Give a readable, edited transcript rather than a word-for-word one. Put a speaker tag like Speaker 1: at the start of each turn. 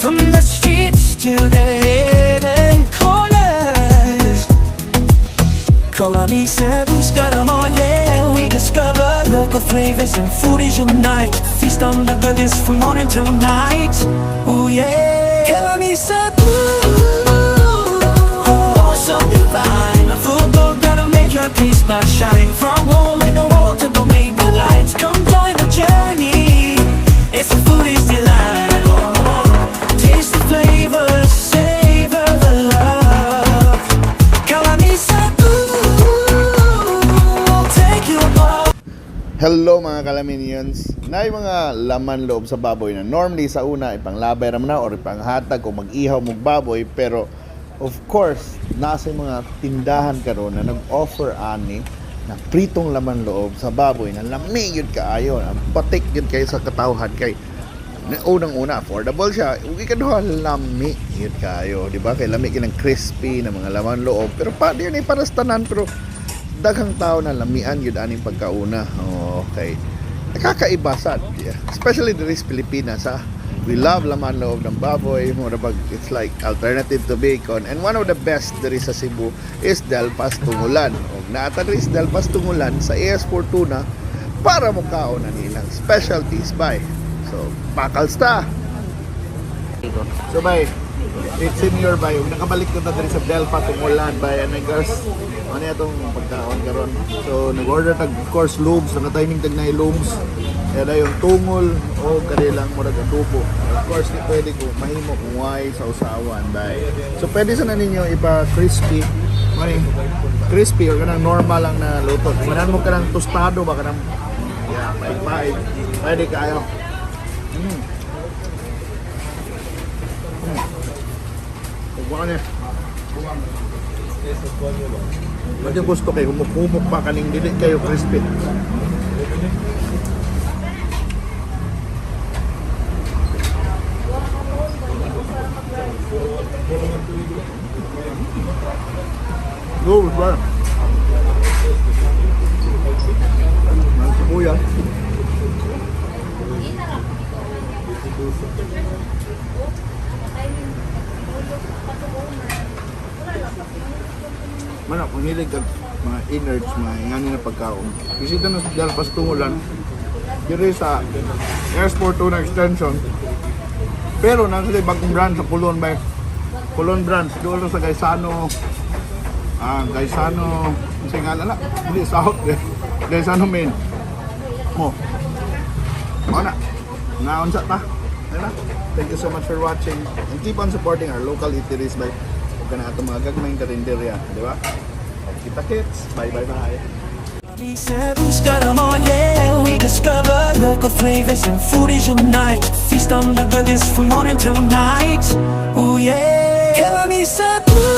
Speaker 1: From the streets to the hidden corners. Kalami Cebu's got 'em all, yeah. We discover local flavors and foodies unite. Feast on the goodness from morning till night. Oh yeah. Kalami Cebu. Oh, so divine. A food blog that'll make your taste buds shine. From hole in the wall to the Maple Lights. Come join the journey. It's a foodie's delight. Taste the flavors, savor the love. Kalami Cebu, take you above.
Speaker 2: Hello, mga kalaminians. Na yung mga laman loob sa baboy na normally sa una ipanglabay ra man na or ipanghatag kung mag-ihaw mog baboy, pero of course nasa yung mga tindahan karon na nag-offer ani na pritong laman loob sa baboy na lami gyud kaayo. Ang patik gyud kayo sa katawhan kay unang-una affordable siya ug ikaduha lami gyud kaayo, di ba? Kay lami kinang crispy na mga laman loob, pero pa di ni para sa tanan, pero daghang tao na lamian gyud aning pagkauna. Oh, okay. Nakakaiba sad. Yeah. Especially diri sa Pilipinas, ha. We love laman loob ng baboy. Mura bag it's like alternative to bacon. And one of the best diri sa Cebu is Delpas Tungulan. Og naa ta diri sa Delpas Tungulan sa AS Fortuna para mokaon na nilang specialties, bay. So, pakals ta. So bay, it's senior bay. Ug nakabalik na ta diri sa Delpa Tungulan, bay. And I guess ano itong pagkaon karon. So nag-order tag, of course, lubes, naka-timing tag na lubes. Kaya na yung tungol o kanilang murag adobo. Of course, di pwede ko mahimo kung way sausawan, bay. So pwede sa na ninyo ipa crispy, mani crispy or kanang normal lang na luto. Kung mo kanang tostado ba, kanang yeah, paig-paig. Pwede kayo. Ug ano eh. Pwede gusto kay humuk-humuk pa kaning dili kayo crispy. Go, bro. Mga sibuyas. Mana, kung hilig ka mga innards, mga ingani na pagkaon. Bisita na sa Delpas Tungulan, diri sa AS Fortuna Extension. Pero nasa sila bagong branch sa Colon by Colon branch, doon sa Gaisano, ah, Gaisano, sa nga na, hindi, South, eh. Gaisano main. Oh. Mao na. Naon sa ta. Ayun na. Thank you so much for watching and keep on supporting our local eateries by ug kana atong mga gagmayng karinderya, di ba? Kita kits. Bye bye bye.
Speaker 1: Cebu's got 'em all, yeah. We discover local flavors and foodies unite. Feast on the goodness from morning till night. Oh yeah. Kalami Cebu.